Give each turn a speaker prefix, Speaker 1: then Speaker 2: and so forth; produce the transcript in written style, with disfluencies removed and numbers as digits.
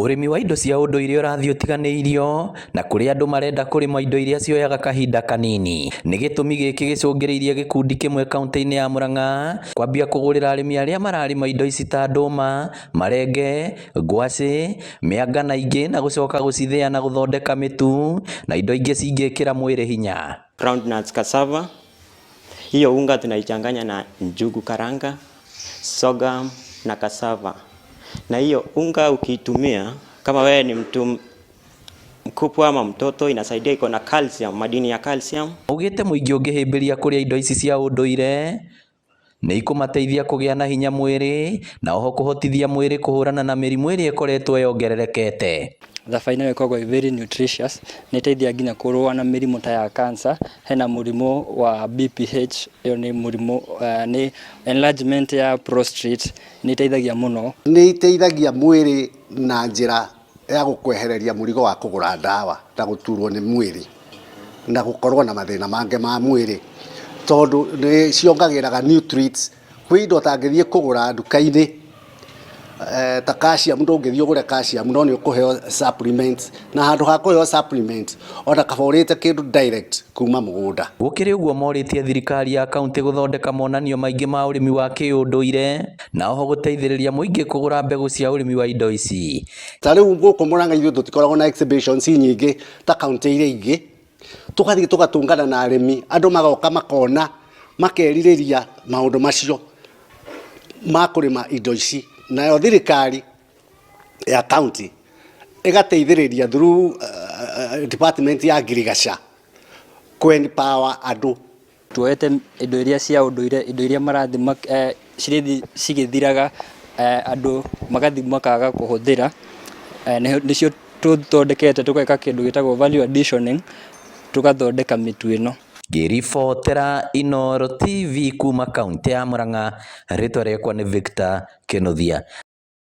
Speaker 1: Ũrĩmi wa indo cia ũndũire ũrathiĩ ũtiganĩirio na kũrĩ andũ marenda kũrĩma indo iria cioyaga kahinda kanini. Nĩ gĩtũmi gĩkĩ gĩcũngĩrĩirie gĩkundi kĩmwe kaunti-inĩ ya Murang'a kwambia kũgũrĩra arĩmi arĩa mararĩma indo ici ta ndũma, marenge, ngwacĩ, mĩanga na ingĩ na gũcoka gũcithĩa na gũthondeka mĩtu na indo ingĩ cingĩkĩra mwĩrĩ hinya.
Speaker 2: Groundnuts, cassava. Hiyo unga tunaichanganya na njugu karanga, sorghum na cassava. Na hiyo unga ukiitumia kama wewe ni mtu mkubwa ama mtoto, inasaidia, iko na calcium, madini ya calcium.
Speaker 1: Augĩte mũingĩ ũngĩhĩmbĩria kũrĩa indo ici cia ũndũire nĩ ikũmateithia kũgĩa na hinya mwĩrĩ na oho kũhotithia mwĩrĩ kũhũrana na mĩrimũ ĩrĩa ĩkoretwo yongererekete.
Speaker 3: Thabai nayo ĩkoragwo ĩ very nutritious, nĩ ĩteithagia nginya kũrũa na mĩrimũ ta ya cancer. Hena mũrimũ wa BPH, ĩyo nĩ mũrimũ, nĩ enlargement ya prostate, nĩ ĩteithagia mũno.
Speaker 4: Nĩ iteithagia mwĩrĩ na njĩra ya gũkwehereria mũrigo wa kũgũra ndawa na gũturwo nĩ mwĩrĩ na gũkorwo na mathĩna mangĩ ma mwĩrĩ, tondũ nĩ ciongagĩrĩraga nutrients kwĩ indo ũtangĩthiĩ kũgũra nduka-inĩ, ta calcium. Ndũngĩthiĩ ũgũre calcium, no nĩ ũkũheo supplements, na handũ ha kũheo supplements, ona kaba ũrĩte kĩndũ direct kuma mũgũnda.
Speaker 1: Gũkĩrĩ ũguo, morĩtie thirikari ya kaunti gũthondeka monanio maingĩ ma ũrĩmi wa kĩũndũire na oho gũteithĩrĩria mũingĩ kũgũra mbegũ cia ũrĩmi wa indo ici.
Speaker 4: Ta rĩu gũkũ Murang'a ithuĩ tũtikoragwo na exhibitions nyingĩ ta kaunti iria ingĩ. Tũgathiĩ tũgatũngana na arĩmi, andũ magoka makona, makerirĩria maũndũ macio ma kũrĩma indo ici. Nayo thirikari ya kaunti ĩgateithĩrĩria through department ya ngirigaca kũ empower andũ.
Speaker 3: Tuoete indo iria cia ũndũire, indo iria marathiĩ cirĩthiĩ cigĩthiraga, andũ magathiĩ makaga kũhũthĩra, nĩcio tũthondekete, tũgeka kĩndũ gĩtagwo value additioning, tũgathondeka mĩtu ĩno.
Speaker 1: Ngĩribotera Inooro TV kuma kaunti ya Murang'a, rĩtwa rĩakwa nĩ Victor Kinuthia.